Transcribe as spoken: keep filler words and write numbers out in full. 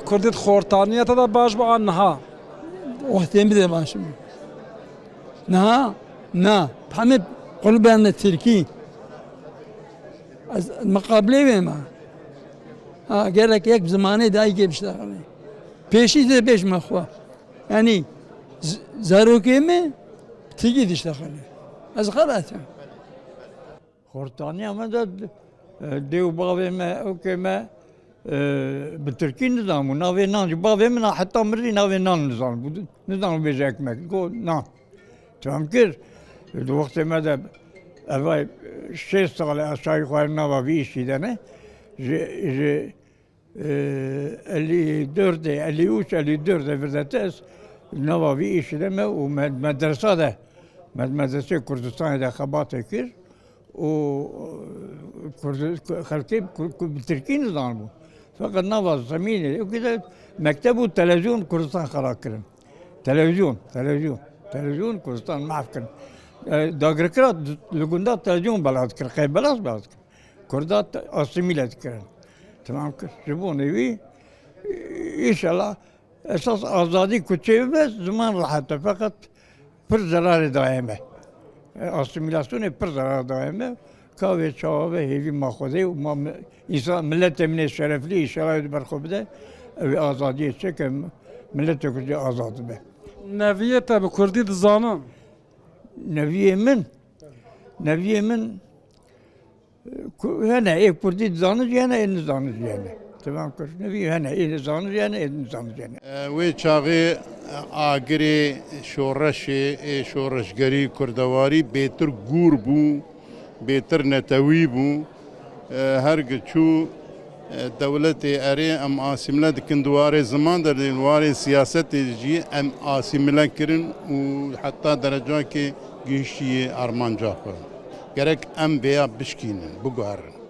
Kurdî di xortaniya te de baş bû an niha? Wextê min de baş bû. Niha? Na. Hemî qulbên li Tirkî. Ez miqabilê wê me. Ha, gerek yek bi zimanê dayikê biştexile. Pêşî de bêjme xwe. Yanî z-, zarokê me Tirkî diştexile. Ez xelat im. Xortaniya me de, e, dê û bavê me, okê me, e, bi tirkî nizanibû. Navê nan jî bavê min a heta mirzî navê nan nizanibû. Nizanibû bêje ekmek. Go nan. Fem kir? Di wextê me de eva şêst sal e ez çavê xwe nava vî îşî de ne. Ji, ji, e, elî dört, elî üç, elî dört e vir de te ez nava vî îşî de me û me-, medresa de, med-, medresê Kurdistanê de xebatê kir û Kurdi-, xelkê ku-, ku-, bi tirkî nizanibû. Feqet nava zemînê, û de mekteb û televîzyon Kurdistan xera kirin. Televîzyon, televîzyon, televîzyon Kurdistan mahv kirin. E, dagirkira li gunda televîzyon bela dikir, qey belas bela dikir. Kurda te-, asîmîle dikirin. Tamam kir. Ji bo nêwî, înşallah, esas azadî ku çê bibe, ziman rehet e. Feqet pir zerarê daye me. E, asîmîlasyonê pir zerar daye me. Ka wê çawa be hêvî ma Xwedê û ma mi-, însan, miletê min ê şereflî, înşallah wê di ber xwe bide, ew ê azadiyê çêke, miletê Kurdî azad bibe. Neviyê te bi Kurdî dizanin? Neviyê min, neviyê min, e, ku-, hene ê Kurdî dizanin jî hene, ê nizanin jî hene. Tamam kir. Neviyê hene, ê dizanin jî hene, ê nizanin jî hene. E, wê çaxê agirê şoreşê, ê şoreşgerî, kurdewarî bêtir gûr bû, bêtir netewî bû. E, her gi çû, e, dewletê erê em asîmle dikin di warê ziman de, di warê siyasetê jî em asîmle kirin û heta derecakê gihiştiye armanca xwe. Gerek em vêya bişkînin, biguherin.